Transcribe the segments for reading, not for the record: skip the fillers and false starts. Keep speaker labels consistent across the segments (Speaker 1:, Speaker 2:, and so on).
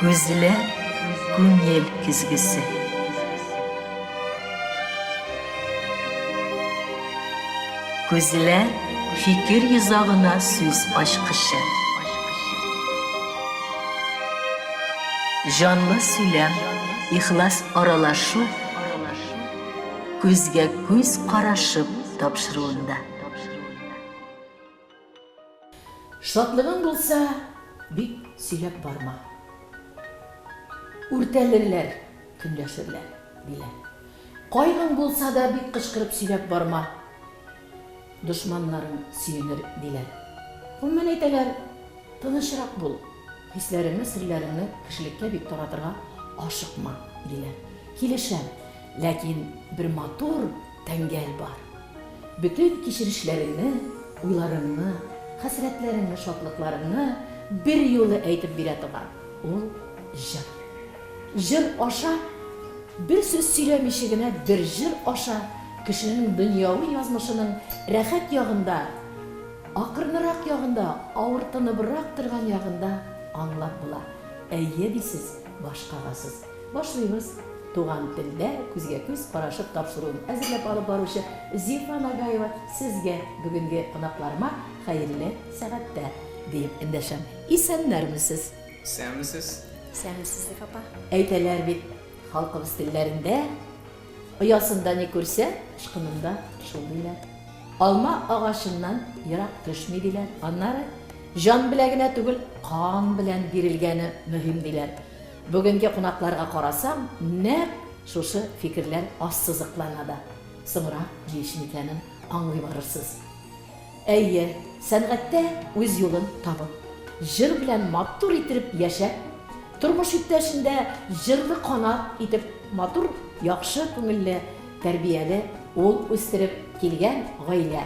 Speaker 1: Күзләр күңел көзгесе. Күзләр фикер йозагына сүз ачкычы. Җанлы сөйләм, ихлас аралашу күзгә күз карашып тапшыруында.
Speaker 2: Шатлыгың булса, бик сөйләп барма. Үртәлерләр, көнләшерләр, диләр. Кайгың булса да, бик кычкырып сөйләп барма. Дошманнарың сөенер, диләр. Гомумән әйтәләр, тынычрак бул, хисләреңне, серләреңне кешелеккә бик таратырга ашыкма, диләр. Килешәм, ләкин бер матур тәңгәл бар. Бөтен кичерешләреңне, уйларыңны, хәсрәтләреңне, шатлыкларыңны берьюлы әйтеп бирә торган ул җыр. Җыр аша, бер сүз сөйләмичә генә бер җыр аша кешенең дөньяви язмышының рәхәт ягын да, акрынрак ягын да, авыртыныбрак торган ягын да аңлап була. Әйе, дисез, баш кагасыз. Башлыйбыз. Туган телдә күзгә-күз карашып тапшыруын әзерләп алып баручы Зифа Нагаева сезгә, бүгенге кунакларыма хәерле сәгатьтә, диеп эндәшәм. Исәннәрмесез?
Speaker 3: Исәнмесез.
Speaker 4: Исәнмесез, Зифа апа.
Speaker 2: Әйтәләр бит, халкыбыз телләрендә, Оясында ни күрсә, ычкынында шул, диләр. Алма агачыннан ерак төшми, диләр. Аннары, җан белән генә түгел, кан белән бирелгәне мөһим, диләр. Бүгенге кунакларга карасам, нәкъ шушы фикерләр ассызыклана да. Соңрак ни өчен икәнен аңлый барырсыз. Әйе, сәнгатьтә үз юлын табып, җыр белән матур иттереп яшәп, тормыш иптәшен дә җырлы канат итеп матур, яхшы күңелле, тәрбияле ул үстереп килгән гаилә.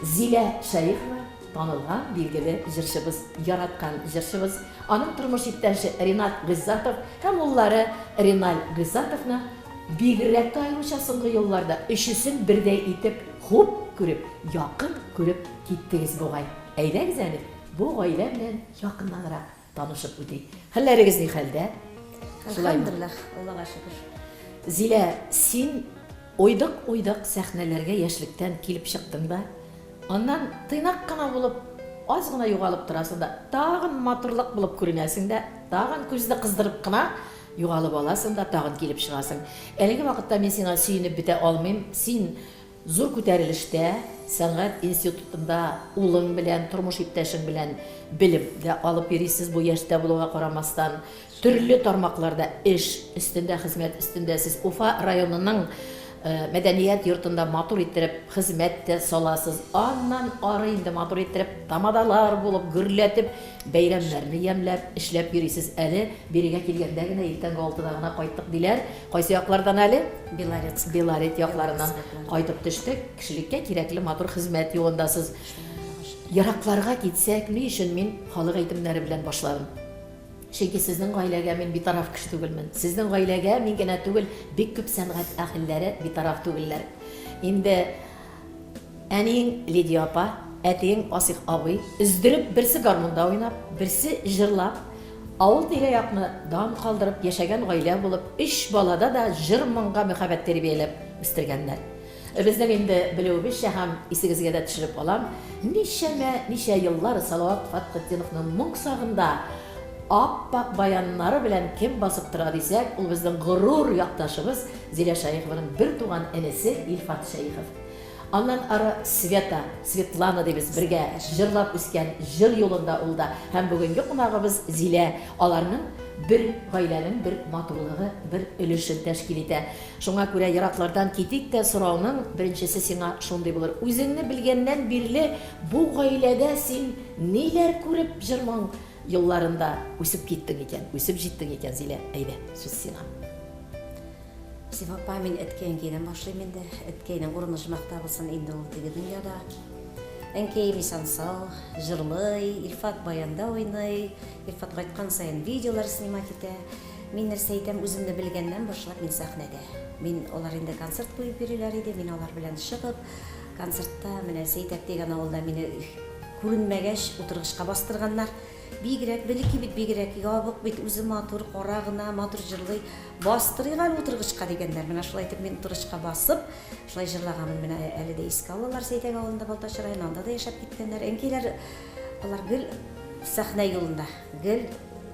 Speaker 2: Зилә Шәехова, танылган, билгеле җырчыбыз, яраткан җырчыбыз, аның тормыш иптәше Ринат Гыйззатов һәм уллары Риналь Гыйззатовны бигрәк тә аеруча соңгы елларда өчесен бердәй итеп хуп күреп, якын күреп киттегез бугай. Әйдәгез әле, бу гаилә белән якыннанрак Танышып үтик. Хәлләрегез ни хәлдә?
Speaker 4: Шулаймы? Әлхәмдүлилләһ, Аллага шөкер.
Speaker 2: Зилә, син уйдык-уйдык сәхнәләргә яшьлектән килеп чыктың да, аннан тыйнак кына булып, аз гына югалып торасың да, тагын матурлык булып күренәсең дә, тагын күзне кыздырып кына югалып аласың да, тагын килеп чыгасың. Әлеге вакытта мин сиңа сөенеп бетә алмыйм. Син Зур күтәрелештә, сәнгать институтында улың белән, тормыш иптәшең белән белем дә алып йөрисез, бу яшьтә булуга карамастан, төрле тармакларда эш өстендә, хезмәт өстендә сез. Уфа районының мәдәният йортында матур иттереп хезмәт тә саласыз. Аннан ары инде матур иттереп тамадалар булып, гөрләтеп, бәйрәмнәрне ямьләп, эшләп йөрисез. Әле бирегә килгәндә генә иртәнге алтыда гына кайттык, диләр. Кайсы яклардан әле?
Speaker 4: Белорецк.
Speaker 2: Белорет якларыннан кайтып төштек. Кешелеккә кирәкле матур хезмәт юлындасыз. Еракларга китсәк, ни өчен мин халык әйтемнәре белән башладым? Чөнки сезнең гаиләгә мин битараф кеше түгелмен. Сезнең гаиләгә мин генә түгел, бик күп сәнгать әһелләре битараф түгелләр. Инде Әниең Лидия апа, әтиең Асих абый өздереп берсе гармунда уйнап, берсе җырлап, авыл тирә-якны дан калдырып яшәгән гаилә булып, өч балада да җыр-моңга мәхәббәт тәрбияләп үстергәннәр. Безнең инде белүебезчә һәм исегезгә дә төшереп алам, ничәмә-ничә еллар Салават Фәтхетдиновның моң сагында ап-ак баяннары белән кем басып тора дисәк, ул безнең горур якташыбыз Зилә Шәехованың бертуган энесе Илфат Шәехов. Аннан ары Света, Светлана дибез, бергә җырлап үскән, җыр юлында ул да һәм бүгенге кунагыбыз Зилә, аларның бер гаиләнең бер матурлыгы, бер өлешен тәшкил итә. Шуңа күрә ераклардан китик тә сорауның беренчесе сиңа шундый булыр, үзеңне белгәннән бирле бу гаиләдә син ниләр күреп җыр-моң юлларында үсеп киттең икән, үсеп җиттең икән, Зилә, әйдә, сүз сиңа.
Speaker 4: Зифа апа, мин әткәй-әнкәйдән башлыйм инде. Әткәйнең урыны оҗмахта булсын, инде ул теге дөньяда. Әнкәем исән-сау, җырлый, Илфат баянда уйный. Илфат кайткан саен видеолар снимать итә. Мин нәрсә әйтәм, үземне белгәннән башлап мин сәхнәдә. Мин, алар инде концерт куеп йөриләр иде, мин алар белән чыгып, концертта, менә Сәйтәк дигән авылда мине күренмәгәч, утыргычка бастырганнар. Бигрәк, Бәләкәй бит бигрәк, ябык бит, үзе матур, кара гына, матур җырлый. Бастырыйк әле утыргычка, дигәннәр. Менә шулай итеп мин утыргычка басып, шулай җырлаганмын. Менә әле дә искә алалар Сәйтәк авылында, Балтач районы, анда да яшәп киткәннәр. Әнкәйләр, алар гел сәхнә юлында, гел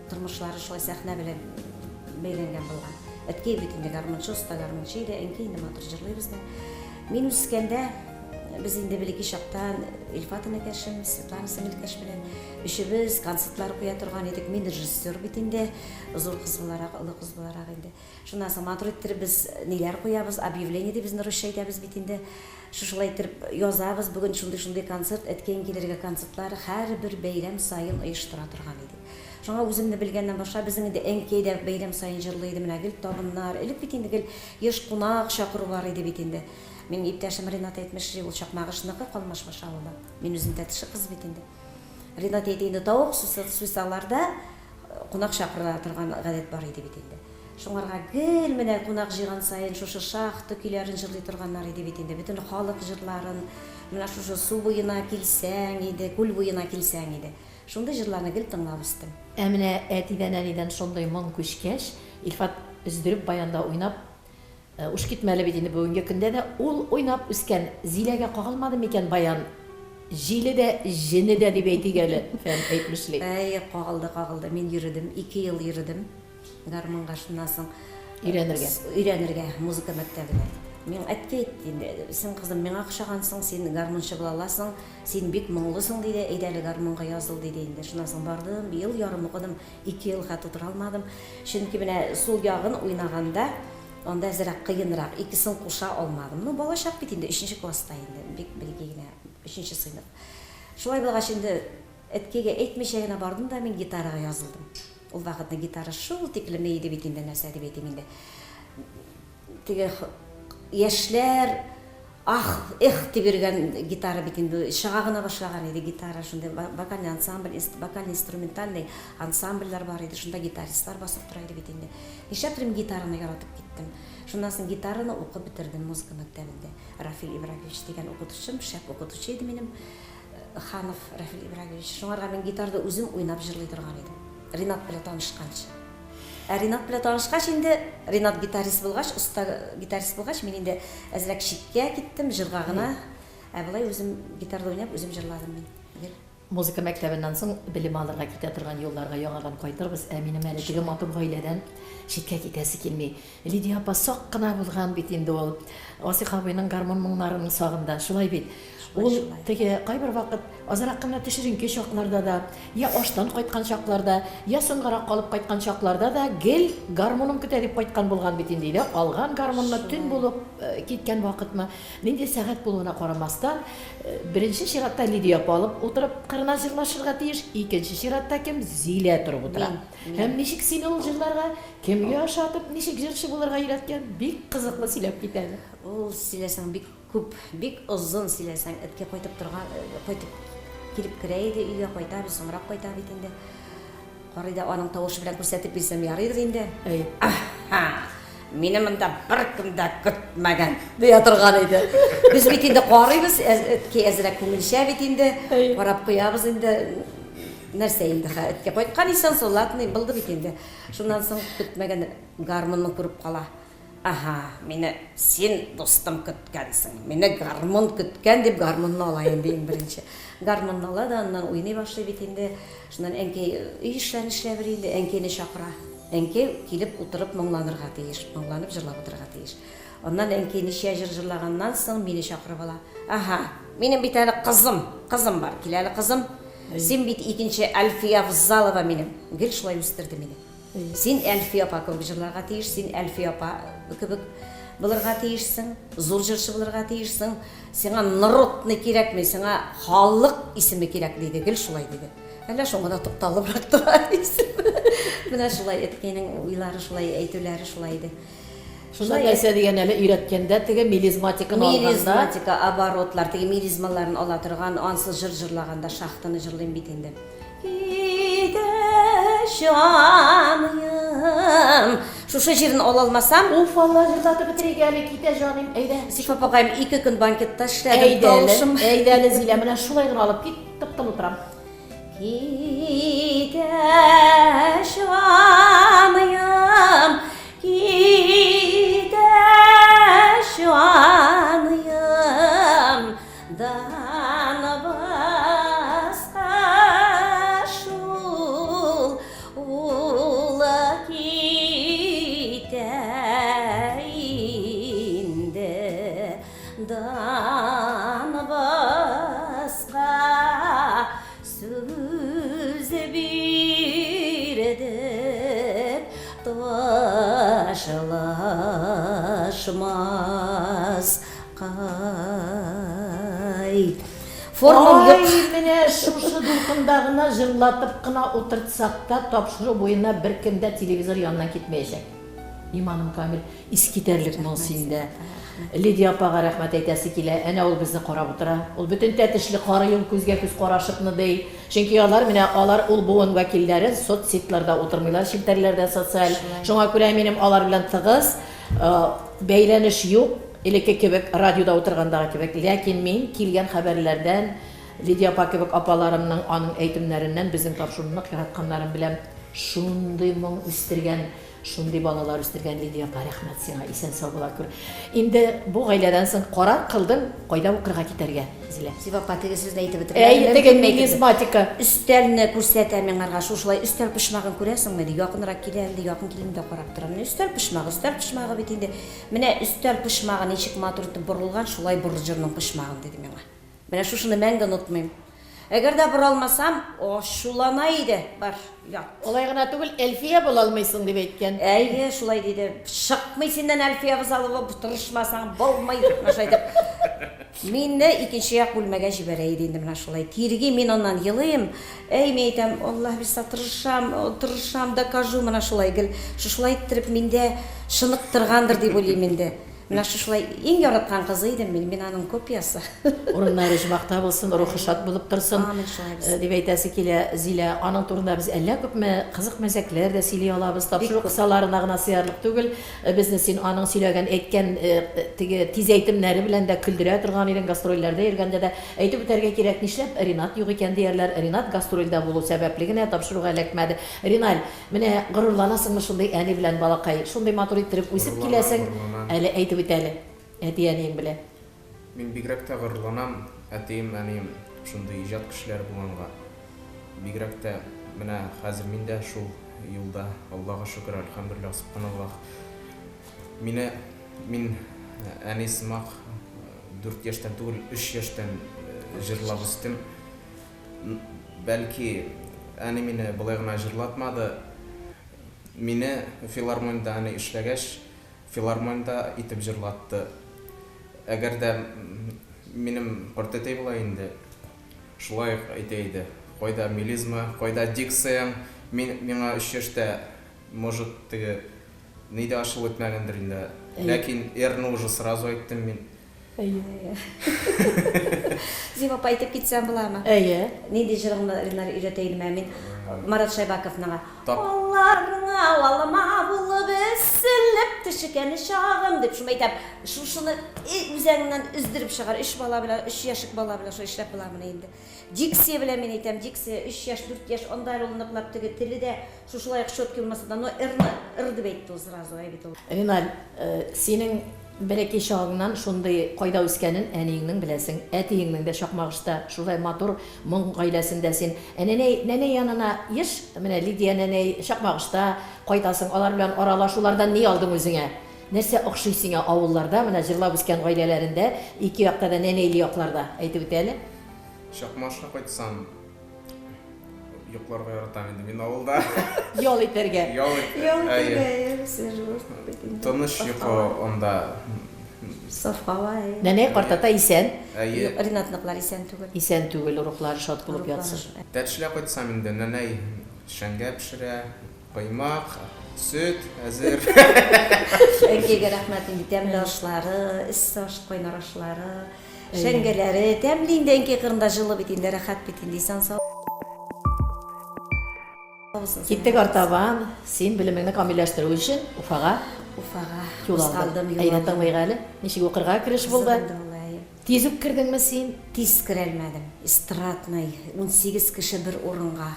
Speaker 4: тормышлары шулай сәхнә белән бәйләнгән булган. Әткәй бит инде гармунчы, оста гармунчы иде, әнкәй инде матур җырлый безнең. Мин үскәндә, без инде бәләкәй чактан Илфат энекәшем, Светлана сеңелкәш белән өчебез концертлар куя торган идек. Мин режиссер бит инде, зур кыз буларак, олы кыз буларак инде. Шуннан соң матур иттереп без ниләр куябыз, объявление дип безне русча әйтәбез бит инде. Шушылай иттереп язабыз, бүген шундый-шундый концерт, әткәең килергә концертлар һәрбер бәйрәм саен оештыра торган идек. Шуңа үземне белгәннән башлап, безнең инде әнкәй дә бәйрәм саен җырлый иде, менә гел табыннар, элек бит инде гел еш кунак чакыру бар иде бит инде. Минем иптәшем Ренат әйтмешли, ул Чакмагышныкы, Калмашбаш авылы. Мин үзем Тәтеше кызы бит инде. Ренат әйтә инде, тавык суйсалар да, кунак чакыра торган гадәт бар иде бит инде. Шуңарга гел менә кунак җыйган саен шушы шахта көйләрен җырлый торганнар иде бит инде. Бөтен халык җырларын, менә шушы су буена килсәң иде, күл буена килсәң иде. Шундый җырларны гел тыңлап үстем.
Speaker 2: Ә менә әтидән-әнидән шундый моң күчкәч, Илфат өздереп баянда уйнап, Уш китмәле бит инде бүгенге көндә дә ул уйнап үскән Зиләгә кагылмады микән баян җиле дә, җене дә дип әйтик әле, Фән әйтмешли.
Speaker 4: Әйе, кагылды, кагылды. Мин йөредем, ике ел йөредем гармунга, шуннан соң
Speaker 2: Өйрәнергә.
Speaker 4: Өйрәнергә, музыка мәктәбенә. Миңа әткәй әйтте инде, син, кызым, миңа охшагансың, син гармунчы була аласың, син бик моңлысың, диде, әйдә әле гармунга языл, диде инде. Шуннан соң бардым, ел ярым укыдым. Ике елга тутыра алмадым. Чөнки менә сул ягын уйнаганда, анда әзрәк кыенрак, икесен куша алмадым. Ну, балачак бит инде, өченче класста инде, бик бәләкәй генә, өченче сыйныф. Шулай булгач инде, әткәйгә әйтмичә генә бардым да мин гитарага язылдым. Ул вакытны гитара шул тиклем ни иде бит инде, нәрсә дип әйтим инде. Теге яшьләр ах, эх дип йөргән гитара бит инде чыга гына башлаган иде гитара, шундый вокальный ансамбль, вокально-инструментальный ансамбльләр бар иде, шунда гитаристлар басып тора иде бит инде. Нишләптер мин гитараны яратып киттем. Шуннан соң гитараны укып бетердем музыка мәктәбендә. Рафил Ибраһимович дигән укытучым, шәп укытучы иде минем, Ханов Рафил Ибраһимович. Шуңарга мин гитарада үзем уйнап җырлый торган идем. Ринат белән танышканчы. Ә Ринат белән танышкач инде, Ринат гитарист булгач, оста гитарист булгач, мин инде әзрәк читкә киттем, җырга гына. Ә болай үзем гитарада уйнап, үзем җырладым мин гел.
Speaker 2: Музыка мәктәбеннән соң белем алырга китә торган юлларга яңадан кайтырбыз. Ә минем әле теге матур гаиләдән читкә китәсе килми. Лидия апа сак кына булган бит инде ул. Васыйх абыйның гармун моңнарын сагында, шулай бит? Ул теге кайбер вакыт азрак кына төшеренке чакларда да, я аштан кайткан чакларда, я соңгарак калып кайткан чакларда да гел гармунын көтә дип кайткан булган бит инде. Өйдә калган гармунны төн булып киткән вакытмы, нинди сәгать булуына карамастан, беренче чиратта Лидия апа алып утырып кырына җырлашырга тиеш, икенче чиратта кем? Зилә торып утыра. Һәм ничек сине ул җырларга, кемгә ошатып, ничек җырчы булырга өйрәткән, бик кызыклы сөйләп кит әле.
Speaker 4: Ул сөйләсәң бик күп, бик озын сөйләсәң, әткәй кайтып торган, кайтып килеп керә иде өйгә, кайта бит, соңрак кайта бит инде. Карый да аның тавышы белән күрсәтеп бирсәм ярыйдыр инде.
Speaker 2: Әй.
Speaker 4: Аһа! Мине монда беркем дә көтмәгән, дия торган иде. Без бит инде карыйбыз, әткәй әзрәк күңелчә бит инде, карап куябыз инде. Нәрсә инде, хә, эткә кайткан исән сау, ладно, булды бит инде. Шуннан соң көтмәгән гармунны күреп кала. Аһа, мине син, дустым, көткәнсең. Мине гармун көткән, дип гармунны ала инде иң беренче. Гармунны ала да, аннан уйный башлый бит инде. Шуннан әнкәй өй эшләрен эшләп йөри инде, әнкәйне чакыра. Әнкәй килеп утырып моңланырга тиеш, моңланып җырлап утырырга тиеш. Аннан әнкәй ничә җыр җырлаганнан соң мине чакырып ала. Аһа, минем бит әле кызым, кызым бар, кил әле, кызым. Син бит икенче Әлфия Авзалова минем. Гел шулай үстерде мине. Син Әлфия апа кебек җырларга тиеш, син Әлфия апа кебек булырга тиешсең, зур җырчы булырга тиешсең. Сиңа народный кирәкми, сиңа халык исеме кирәк, диде, гел шулай диде. Әллә шуңа да тукталыбрак тора дисеңме? Менә шулай әткәйнең уйлары шулай, әйтүләре шулай иде.
Speaker 2: Шунда нәрсә дигән әле өйрәткәндә теге мелизматиканы алганда.
Speaker 4: Мелизматика, оборотлар, теге мелизмаларын ала торган, ансыз җыр җырлаганда шахтаны җырлыйм бит инде. Китә җаныем. Шушы җирен ала алмасам.
Speaker 2: Уф, Алла, җырлатып бетерик әле, китә җаным, әйдә.
Speaker 4: Зифа апакаем, ике көн банкетта эшләдем, тавышым.
Speaker 2: Әйдә әле, әйдә әле, Зилә, менә шулай гына алып кит, тып-тын утырам.
Speaker 4: Китә җаныем, китә җаныем, дан баска шул улы китә инде. Дан баска Сүз бирдек ташлашмаска. Формам юк.
Speaker 2: Ай, менә шушы дулкында гына җырлатып кына утыртсак та, тапшыру буена беркем дә телевизор яныннан китмәячәк. Иманым камил, искитәрлек моң синдә. Лидия апага рәхмәт әйтәсе килә, әнә ул безне карап утыра. Ул бөтен Тәтешле карый ул күзгә-күз карашыпны, ди. Чөнки алар, менә алар ул буын вәкилләре соцсетьларда утырмыйлар, челтәрләрдә социаль. Шуңа күрә минем алар белән тыгыз бәйләнеш юк, элекке кебек, радиода утыргандагы кебек. Ләкин мин килгән хәбәрләрдән, Лидия апа кебек апаларымның, аның әйтемнәреннән безнең тапшыруны нык яратканнарын беләм. Шундый моң үстергән Шундый балалар үстергән Лидия апа, рәхмәт сиңа, исән-сау була күр. Инде бу гаиләдән соң карар кылдың, кайда укырга китәргә, Зилә?
Speaker 4: Зифа апа, теге сүзне әйтеп бетермәдем.
Speaker 2: Әйе, теге мелизматика.
Speaker 4: Өстәлне күрсәтә миңарга, шушылай өстәл почмагын күрәсеңме, ди, якынрак килә инде, якын килдем дә карап торам. Менә өстәл почмагы, өстәл почмагы бит инде. Менә өстәл почмагы ничек матур итеп борылган, шулай бор җырның почмагын, диде миңа. Менә шушыны мәңге онытмыйм. Әгәр дә бора алмасам, ачулана иде. Бар, ят.
Speaker 2: Алай гына түгел, Әлфия була алмыйсың, дип әйткән.
Speaker 4: Әйе, шулай диде. Чыкмый синнән Әлфия Авзалова, тырышмасаң, булмый, дип, менә шулай итеп. Мине икенче як бүлмәгә җибәрә иде инде менә шулай. Тирги, мин аннан елыйм. Әй, мин әйтәм, Аллаһ бирса, тырышам, тырышам, докажу, менә шулай гел. Шушылай иттереп миндә чыныктыргандыр дип уйлыйм инде. Менә шушылай иң яраткан кызы идем мин, мин аның копиясе.
Speaker 2: Урыннары оҗмахта булсын, рухы шат булып торсын,
Speaker 4: Амин, шулай булсын.
Speaker 2: дип әйтәсе килә, Зилә. Аның турында без әллә күпме кызык мәзәкләр дә сөйли алабыз.
Speaker 4: Бик
Speaker 2: Тапшыру
Speaker 4: күп.
Speaker 2: кысаларына гына сыярлык түгел. Безне син аның сөйләгән, әйткән теге тиз әйтемнәре белән дә көлдерә торган идең, гастрольләрдә йөргәндә дә. Әйтеп үтәргә кирәк, нишләп Ринат юк икән диярләр. Ринат гастрольдә булу сәбәпле генә тапшыруга эләкмәде. Риналь, Менә горурланасыңмы шундый әни белән, балакай? Шундый матур иттереп үсеп
Speaker 3: Горурланам,
Speaker 2: киләсең.
Speaker 3: горурланам.
Speaker 2: Әле әйтеп үт әле, әти-әниең белән.
Speaker 3: Мин бигрәк тә горурланам, әтием, әнием шундый иҗат кешеләре булганга. Бигрәк тә менә хәзер мин дә шул юлда, Аллага шөкер, әлхәмдүлилләһ, сөбханаллаһ. Мине, мин әни сымак дүрт яшьтән түгел, өч яшьтән җырлап үстем. Бәлки, әни мине болай гына җырлатмады. Мине филармониядә әни эшләгәч, филармониядә итеп җырлатты. Әгәр дә минем картәтәй була инде, шулай ук әйтә иде, кайда мелизма, кайда дикцияң, мин, миңа өч яшьтә, может, теге ни дә ачылып бетмәгәндер инде. Ләкин р-ны уже сразу әйттем мин.
Speaker 2: Әйе.
Speaker 4: Зифа апа, әйтеп китсәм буламы?
Speaker 2: Әйе.
Speaker 4: Нинди җырыңны Ринар өйрәтә идем ә мин Марат Шайбаковның.
Speaker 3: Тап.
Speaker 4: Алларыңа алма булып эсселеп төшкән чагым дип шуны әйтәм. Шушыны үзәгеңнән өздереп чыгар. Өч бала белән, өч яшьлек бала белән шулай эшләп буламыни инде. Дикция белән мин әйтәм, дикция өч яшь, дүрт яшь, анда әле ул ныклап теге теле дә шушылай ук четкий булмаса да, но р-ны р дип әйтте ул сразу, әй бит ул.
Speaker 2: Риналь, синең Бәләкәй чагыңнан шундый кайда үскәнен әниеңнең беләсең, әтиеңнең дә Чакмагышта шулай матур моң гаиләсендә син. Ә нәнәй, нәнәй янына еш, менә Лидия нәнәй Чакмагышта кайтасың, алар белән аралашулардан ни алдың үзеңә? Нәрсә охшый сиңа авылларда, менә җырлап үскән гаиләләрендә, ике якта да нәнәйле якларда, әйтеп үт әле.
Speaker 3: Чакмагышка кайтсам, Йокларга яратам инде мин авылда.
Speaker 2: Ял итәргә.
Speaker 3: Ял итәргә.
Speaker 4: Ял итәргә, әйе, свежий воздух бит инде.
Speaker 3: Тыныч йокы анда.
Speaker 4: Саф һава, әйе.
Speaker 2: Нәнәй, картата исән?
Speaker 3: Әйе.
Speaker 4: Юк, Ринатныкылар исән түгел.
Speaker 2: Исән түгел, рухлары шат булып ятсын.
Speaker 3: Тәтешлә кайтсам инде, нәнәй шәңгә пешерә, коймак, сөт әзер.
Speaker 4: Әнкәйгә рәхмәт инде, тәмле ашлары, эссе аш, кайнар ашлары. Шәңгәләре тәмле инде, әнкәй кырында җылы бит инде, рәхәт бит инде, исән-сау булсын.
Speaker 2: Киттек артабан, син белемеңне камилләштерү өчен Уфага
Speaker 4: Уфага
Speaker 2: юл алдың.
Speaker 4: кузгалдым, юл
Speaker 2: Әйдә
Speaker 4: алдым.
Speaker 2: тыңлыйк әле, ничек укырга кереш булды?
Speaker 4: Кызык инде ул, әйе.
Speaker 2: Тиз үк кердеңме син?
Speaker 4: Тиз керәлмәдем. Эстрадный, 18 кеше бер урынга.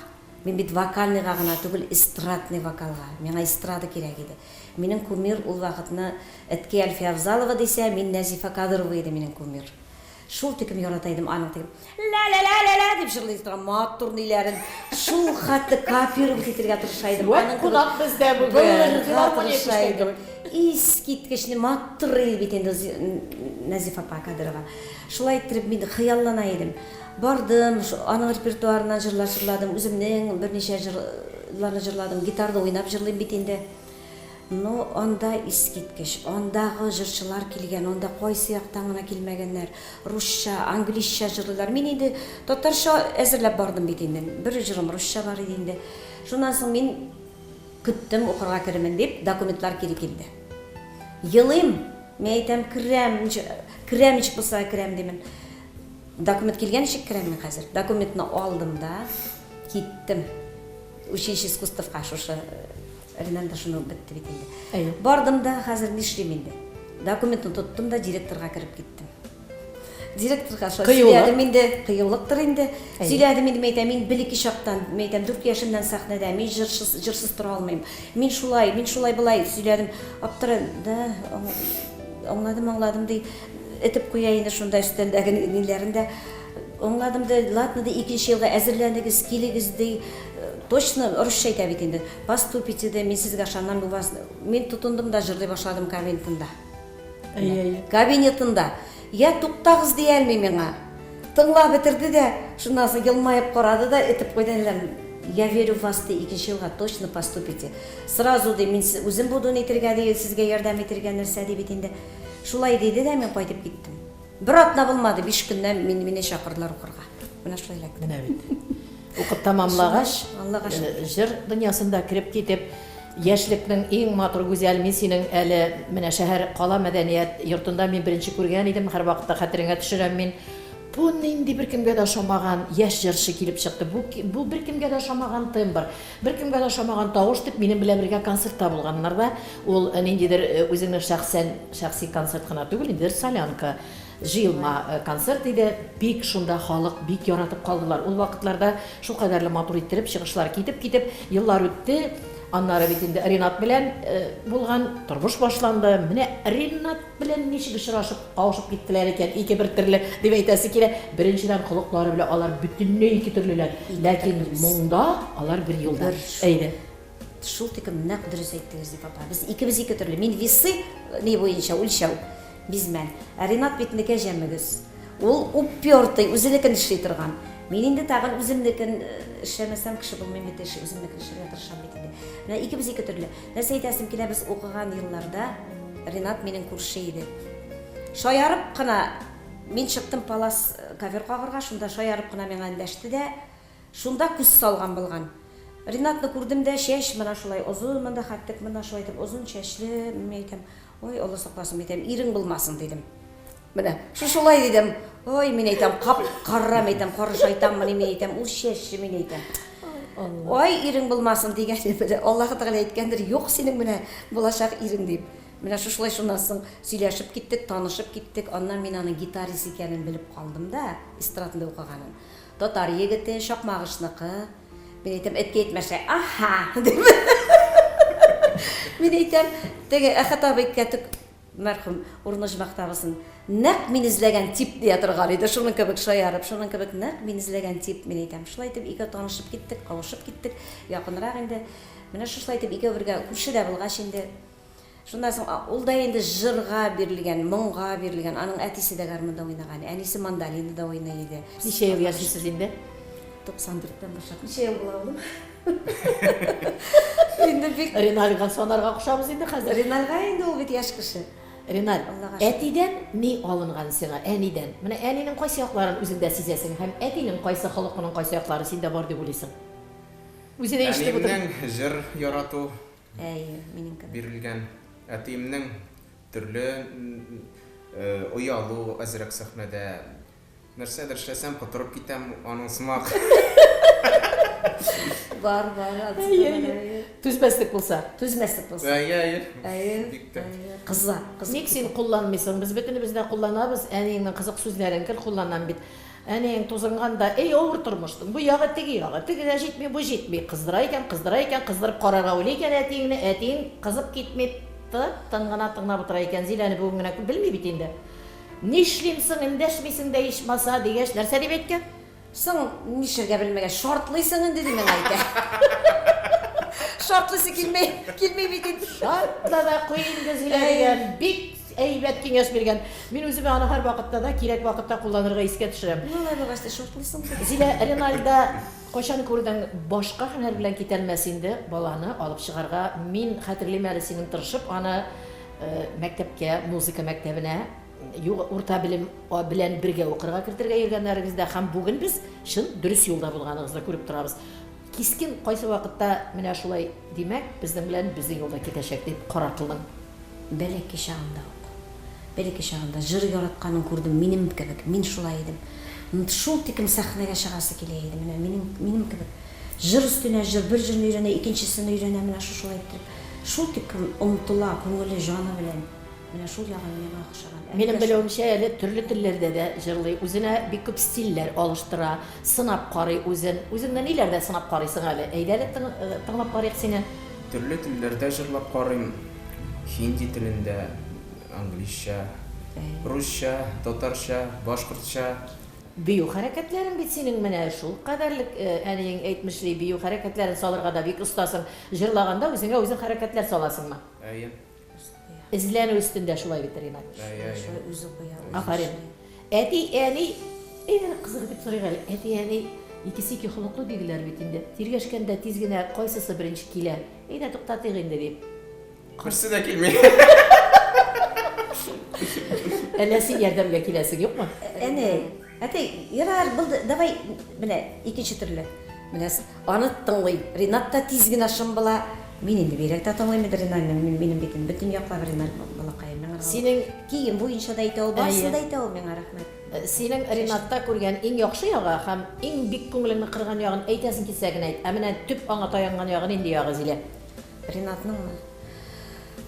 Speaker 4: Мин бит вокальныйга гына түгел, эстрадный вокалга. Миңа эстрада кирәк иде. Минем кумир ул вакытны әткәй Әлфия Авзалова дисә, мин Нәзифә Кадырова иде минем кумир. Шул текем ярата идем аның теге ла-ла-ла-ла-ла дип җырлый торган матур ниләрен. Шул хәтле копировать итергә тырыша идем.
Speaker 2: Вәт кунак бездә бүген.
Speaker 4: Булырга тырыша идем. Искиткеч матур иде бит инде Нәзифә апа Кадырова. Шулай иттереп мин хыяллана идем. Бардым, аның репертуарыннан җырлар җырладым, үземнең берничә җырларны җырладым, гитарда уйнап җырлыйм бит инде. Ну, анда искиткеч, андагы җырчылар килгән, анда кайсы яктан гына килмәгәннәр, русча, английча җырлыйлар. Мин инде татарча әзерләп бардым бит инде, бер җырым русча бар иде инде. Шуннан соң мин көттем, укырга керермен дип, документлар кире килде. Елыйм, мин әйтәм, керәм, керәм ничек булса да керәм димен. Документ килгән ничек керәм мин хәзер? Документны алдым да, киттем. Училище искусствовка шушы Ренан да шуны бетте бит инде.
Speaker 2: Әйе.
Speaker 4: Бардым да, хәзер нишлим инде? Документны тоттым да директорга кереп киттем. Директорга шулай сөйләдем инде, кыюлыктыр инде. Сөйләдем инде, мәйтәм, мин бәләкәй чактан, мәйтәм, 4 яшемнән сәхнәдә, мин җырсыз, җырсыз тора алмыйм. Мин шулай, мин шулай болай сөйләдем. Аптырый, да, аңладым, аңладым ди. Этеп куя инде шунда өстәлдәге ниләрен дә. Аңладым ди, ладно ди, икенче елга әзерләнегез, килегез ди. Точно русча әйтә бит инде. Поступите ди, мин сезгә ышанам, у вас. Мин тотындым да җырлый башладым кабинетында.
Speaker 2: Әйе, әйе.
Speaker 4: Кабинетында. Я туктагыз ди алмый миңа. Тыңлап бетерде дә, шуннан соң елмаеп карады да, этеп куйды әллә. Я верю в вас, ди, икенче елга точно поступите. Сразу ди, мин үзем буду нитергә ди, сезгә ярдәм итергә нәрсә ди бит инде. Шулай диде дә, мин кайтып киттем. Бер атна булмады, 5 көннән мин, мине чакырдылар укырга. Менә шулай эләктем.
Speaker 2: Менә бит. Укып тәмамлагач,
Speaker 4: Аллага шөкер.
Speaker 2: җыр дөньясында кереп китеп, яшьлекнең иң матур гүзәл, мин синең әле менә шәһәр кала мәдәният йортында мин беренче күргән идем, һәрвакытта хәтереңә төшерәм мин. Бу нинди беркемгә дә ошамаган яшь җырчы килеп чыкты. Бу бу беркемгә дә ошамаган тембр, беркемгә дә ошамаган тавыш дип минем белән бергә концертта булганнар да. Ул ниндидер үзеңнең шәхсән шәхси концерт кына түгел, ниндидер солянка. Җыелма концерт иде. Бик шунда халык бик яратып калдылар. Ул вакытларда шулкадәрле матур иттереп чыгышлар китеп-китеп, еллар үтте. Аннары бит инде Ринат белән булган тормыш башланды. Менә Ринат белән ничек очрашып, кавышып киттеләр икән, ике бер төрле дип әйтәсе килә. Беренчедән, холыклары белән алар бөтенләй ике төрлеләр. Ләкин моңда алар бер юлда. Әйдә.
Speaker 4: Шул тиклем нәкъ дөрес әйттегез, дип апа. Без икебез ике төрле. Мин весы ни буенча үлчәү. Бизмән. Ә Ринат бит кәҗә мөгез. Ул упертый, үзенекен эшли торган. Мин инде тагын үземнекен эшләмәсәм, кеше булмыйм бит, эш, үземнекен эшләргә тырышам бит инде. Менә икебез ике төрле. Нәрсә әйтәсем килә, без укыган елларда Ринат минем күрше иде. Шаярып кына, мин чыктым палас ковер кагырга, шунда шаярып кына миңа эндәште дә, шунда күз салган булган. Ринатны күрдем дә, чәч менә шулай озын, монда хәттек менә шулай итеп озын чәчле, мин әйтәм, Ой, Алла сакласын, мин әйтәм, ирең булмасын, дидем. Менә, шушылай дидем. Ой, мин әйтәм, кап-кара, мин әйтәм, кара шайтанмыни, мин әйтәм, ул чәчле, мин әйтәм. Ой, ирең булмасын дигән, менә Аллаһы Тәгалә әйткәндер, юк синең менә булачак ирең дип. Менә шушылай шуннан соң сөйләшеп киттек, танышып киттек. Аннан мин аның гитарист икәнен белеп калдым да, эстрадында укыганын. Татар егете, Чакмагышныкы. Мин әйтәм, әткәй әйтмәшә, аһа, дип. Мин әйтәм, теге Әхәт абый кәтүк мәрхүм, урыны оҗмахта булсын, нәкъ мин эзләгән тип дия торган иде, шуның кебек шаярып, шуның кебек нәкъ мин эзләгән тип, мин әйтәм. Шулай итеп икәү танышып киттек, кавышып киттек, якынрак инде. Менә шушылай итеп икәү бергә күрше дә булгач инде, Шуннан соң ул да инде җырга бирелгән, моңга бирелгән. Аның әтисе дә гармунда уйнаган, әнисе мандолинада уйный иде.
Speaker 2: Ничә ел яшисез инде?
Speaker 4: 94 тән башлап. Ничә ел була, улым? Инде бик...
Speaker 2: Ринальга санарга кушабыз инде хәзер.
Speaker 4: Ринальга инде ул бит яшь кеше.
Speaker 2: Риналь, әтидән ни алынган сиңа, әнидән? Менә әнинең кайсы якларын үзеңдә сизәсең һәм әтинең кайсы холыкының кайсы яклары синдә бар дип уйлыйсың? Үзе дә ишетеп утыр.
Speaker 3: Әниемнең җыр ярату
Speaker 4: Әйе, минем кебек.
Speaker 3: Бирелгән. Әтиемнең төрле оялу әзрәк сәхнәдә. Нәрсәдер эшләсәм, котырып китәм аның сымак.
Speaker 4: Бар, бар, анысы да бар, әйе.
Speaker 2: Түзмәслек булса.
Speaker 4: Түзмәслек булса.
Speaker 3: Әйе, әйе.
Speaker 4: Әйе.
Speaker 3: Бик тә.
Speaker 4: Әйе. Кыза, кызып
Speaker 2: Ник син кулланмыйсың? Без бөтенебез дә кулланабыз. Әниеңнең кызык сүзләрен гел кулланам бит. Әниең тузынганда, эй, авыр тормышның бу ягы, теге ягы, теге дә җитми, бу җитми. Кыздыра икән, кыздыра икән, кыздырып карарга уйлый икән әтиеңне, әтиең кызып китми, тып-тын гына тыңлап утыра икән. Зиләне бүген генә күп белми бит инде. Нишлим соң, эндәшмисең дә ичмаса, дигәч, нәрсә дип әйткән?
Speaker 4: Соң, нишләргә белмәгәч, шартлыйсың инде, ди миңа әйтә. Шартлыйсы килми, килми бит инде.
Speaker 2: Шартла да куй инде, Зилә, дигән. Бик әйбәт киңәш биргән. Мин үземә аны һәрвакытта да кирәк вакытта кулланырга искә төшерәм.
Speaker 4: Ну, алай булгач та шартлыйсың бит.
Speaker 2: Зилә, Ренальда кайчан күрдең, башка һөнәр белән китәлмәс инде баланы алып чыгарга. Мин хәтерлим әле синең тырышып аны мәктәпкә, музыка мәктәбенә Юк, урта белем белән бергә укырга кертергә йөргәннәрегез дә һәм бүген без чын дөрес юлда булганыгызны күреп торабыз. Кискен кайсы вакытта менә шулай, димәк, безнең белән безнең юлда китәчәк дип карар кылдың?
Speaker 4: Бәләкәй чагында ук. Бәләкәй чагында җыр яратканын күрдем, минем кебек, мин шулай идем. Шул тиклем сәхнәгә чыгасы килә иде, менә минем, минем кебек. Җыр өстенә җыр, бер җырны өйрәнә, икенчесен өйрәнә, менә шушылай иттереп. Шул тиклем омтыла, күңеле, җаны белән. Менә шул ягы миңа охшаган.
Speaker 2: Минем белүемчә, әле төрле телләрдә дә җырлый, үзенә бик күп стильләр алыштыра, сынап карый үзен. Үзеңне ниләрдә сынап карыйсың әле? Әйдә әле тыңлап карыйк сине.
Speaker 3: Төрле телләрдә җырлап карыйм, хинди телендә, английча, русча, татарча, башкортча.
Speaker 2: Бию хәрәкәтләрең бит синең менә шулкадәрлек, әниең әйтмешли, бию хәрәкәтләрен салырга да бик остасың. Җырлаганда үзеңә үзең хәрәкәтләр саласыңмы?
Speaker 3: Әйе.
Speaker 2: Эзләнү өстендә шулай бит, Ринат.
Speaker 4: Шулай үзе куя.
Speaker 2: Афәрин. Әти, әни, әйдә кызык итеп сорыйк әле. Әти, әни икесе ике холыклы диделәр бит инде. Тиргәшкәндә тиз генә кайсысы беренче килә? Әйдә туктатыйк инде дип.
Speaker 3: Берсе дә килми.
Speaker 2: Әллә син ярдәмгә киләсең, юкмы?
Speaker 4: Әни, әти, ярар, булды, давай, менә икенче төрле. Менә Аны тыңлый. Ринат та тиз генә шым була. Мин инде бигрәк тә тыңлыйм инде Ринальны. Минем бит инде бөтен яклап Риналь балакаем. Миңа
Speaker 2: Синең
Speaker 4: кием буенча да әйтә ул, барысын да әйтә ул миңа, рәхмәт.
Speaker 2: Синең Ринатта күргән иң яхшы ягы һәм иң бик күңелеңне кырган ягын әйтәсең килсә генә әйт. Ә менә төп аңа таянган ягы нинди ягы, Зилә?
Speaker 4: Ринатныңмы?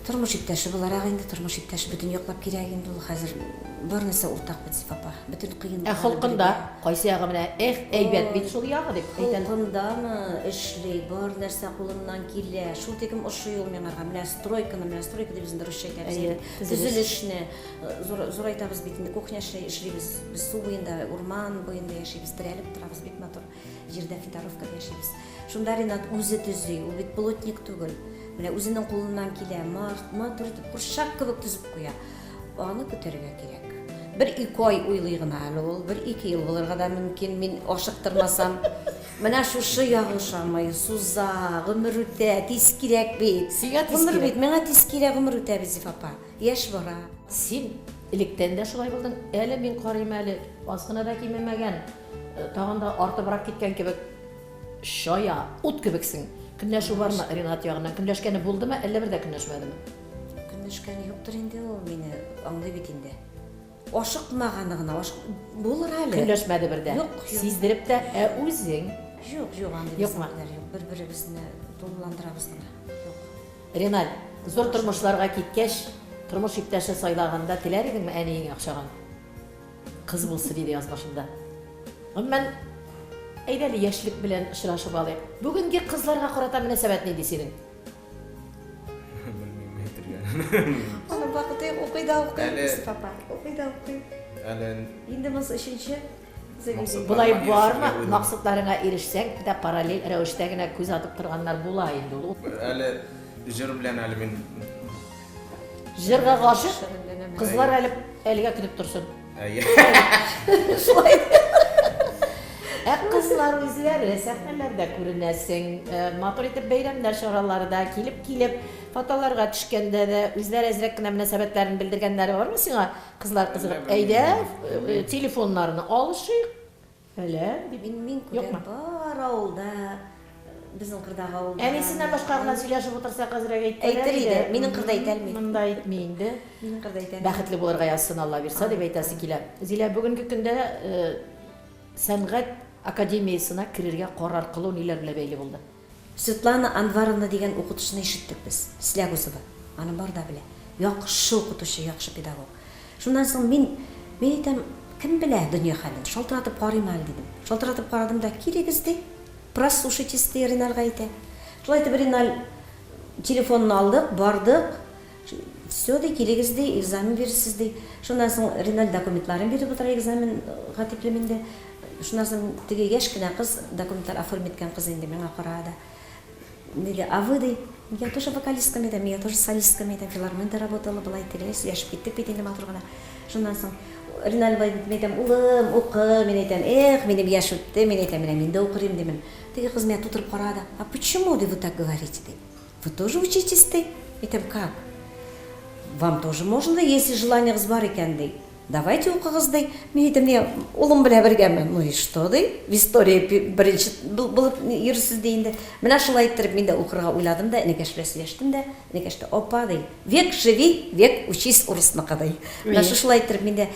Speaker 4: Тормыш иптәше буларак инде, тормыш иптәше бөтен яклап кирәк инде ул хәзер. Бар нәрсә уртак бит, Зифа апа. Бөтен кыенлыкларны
Speaker 2: Ә холкында кайсы ягы менә эх, әйбәт бит шул ягы дип әйтә?
Speaker 4: Холкындамы, эшли, бар нәрсә кулыннан килә. Шул тиклем ошый ул миңарга. Менә стройканы, менә стройка дип без инде русча әйтәбез инде. Төзелешне зурайтабыз бит инде, кухня эшлибез. Без су буенда, урман буенда яшибез, терәлеп торабыз, бик матур җирдә, Федоровкада яшибез. Шунда Ринат үзе төзи, ул бит плотник түгел. Менә үзенең кулыннан килә, матур итеп курчак кебек төзеп куя. Аны көтәргә кирәк. Бер-ике ай уйлый гына әле ул, бер-ике ел булырга да мөмкин, мин ашыктырмасам. Менә шушы ягы ошамый, суза, гомер үтә, тиз кирәк бит.
Speaker 2: Сиңа тиз
Speaker 4: Гомер
Speaker 2: кирәк.
Speaker 4: бит, миңа тиз кирәк, гомер үтә бит, Зифа апа. Яшь бара.
Speaker 2: Син электән дә шулай булдың. Әле мин карыйм әле, аз гына да кимемәгән, тагын да артыбрак киткән кебек. Чая, ут кебексең. Көнләшү бармы Ринат ягыннан? Көнләшкәне булдымы, әллә бер дә көнләшмәдеме?
Speaker 4: Көнләшкәне юктыр инде ул, мине аңлый бит инде. Ашыкмаганы гына, ашык... булыр әле.
Speaker 2: Көнләшмәде бер дә.
Speaker 4: Юк, юк.
Speaker 2: Сиздереп тә, ә үзең?
Speaker 4: Юк, юк, андый
Speaker 2: Юкмы?
Speaker 4: безнекеләр юк. Бер-беребезне тулыландырабыз гына. Юк.
Speaker 2: Риналь, зур тормышларга киткәч, тормыш иптәше сайлаганда теләр идеңме әниеңә охшаган? Кыз булсын иде язмышымда. Гомумән, әйдә әле яшьлек белән очрашып алыйк. Бүгенге кызларга карата мөнәсәбәт нинди синең?
Speaker 3: Белмим әйтергә.
Speaker 4: Аның вакыты юк, укый да укый,
Speaker 3: Әле-
Speaker 4: Йосыф апа. Укый да укый.
Speaker 3: Әле
Speaker 4: Инде монысы өченче заведение.
Speaker 3: Максатларыма
Speaker 2: Болай
Speaker 3: ирешергә
Speaker 2: бармы,
Speaker 3: уйлыйм.
Speaker 2: максатларыңа ирешсәң дә параллель рәвештә генә күз атып торганнар була инде ул.
Speaker 3: Әле җыр белән әле мин
Speaker 2: Җырга гашыйк кызлар әле әлегә көтеп торсын.
Speaker 3: Әйе.
Speaker 2: Шулай. Ә кызлар үзләре сәхнәләрдә күренәсең, э, матур итеп бәйрәмнәр чаралары да килеп-килеп фотоларга төшкәндә дә үзләре әзрәк кенә мөнәсәбәтләрен белдергәннәре бармы сиңа? Кызлар кызыгып, әйдә, э, телефоннарны алышыйк. Фәлән дип.
Speaker 4: Мин, мин күрәм,
Speaker 2: Юкмы?
Speaker 4: бар авылда, безнең кырдагы авылда.
Speaker 2: Әнисеннән башка гына сөйләшеп утырса, әзрәк әйттерер
Speaker 4: Әйтер иде. Минем кырда әйтәлми.
Speaker 2: Монда әйтми инде.
Speaker 4: Минем кырда әйтәлми.
Speaker 2: Бәхетле булырга язсын, Алла бирса, дип әйтәсе килә. Зилә, бүгенге көндә сәнгать академиясенә керергә карар кылу ниләр белән бәйле булды?
Speaker 4: Светлана Анваровна дигән укытучыны ишеттек без, Слягузова, аны бар да белә. Яхшы укытучы, яхшы педагог. Шуннан соң мин, мин әйтәм, кем белә дөнья хәлен, шалтыратып карыйм әле, дидем. Шалтыратып карадым да, килегез, ди, прослушайтесь, ди, Ринальгә әйтә. Шулай итеп Риналь телефонын алдык, бардык. Все, ди, килегез, ди, экзамен бирерсез, ди. Шуннан соң Риналь документларын биреп утыра экзаменга тиклем инде. Шуннан соң теге яшь кенә кыз, документлар оформить иткән кыз инде миңа карады да, Диде, а вы, ди, я тоже вокалистка, мин әйтәм, я тоже солистка, мин әйтәм, филармониядә работала, болай тегеләй сөйләшеп киттек бит инде матур гына. Шуннан соң Риналь бай, мин әйтәм, улым, укы, мин әйтәм, эх, минем яшь үтте, мин әйтәм, менә мин дә укыр идем, димен. Теге кыз миңа тутырып карады, а почему, ди, вы так говорите, ди. Вы тоже учитесь, ди. Әйтәм, как? Вам тоже можно, если желаниегыз бар икән, ди. Давайте укыгыз, ди. Мин әйтәм, не, улым белән бергәме? Ну и что, ди. В истории беренче булып йөрсез, ди инде. Менә шулай иттереп мин дә укырга уйладым да, энекәш белән сөйләштем дә, энекәш тә, опа, ди, век живи, век учись урысныкы, ди. Менә шушылай иттереп мин дә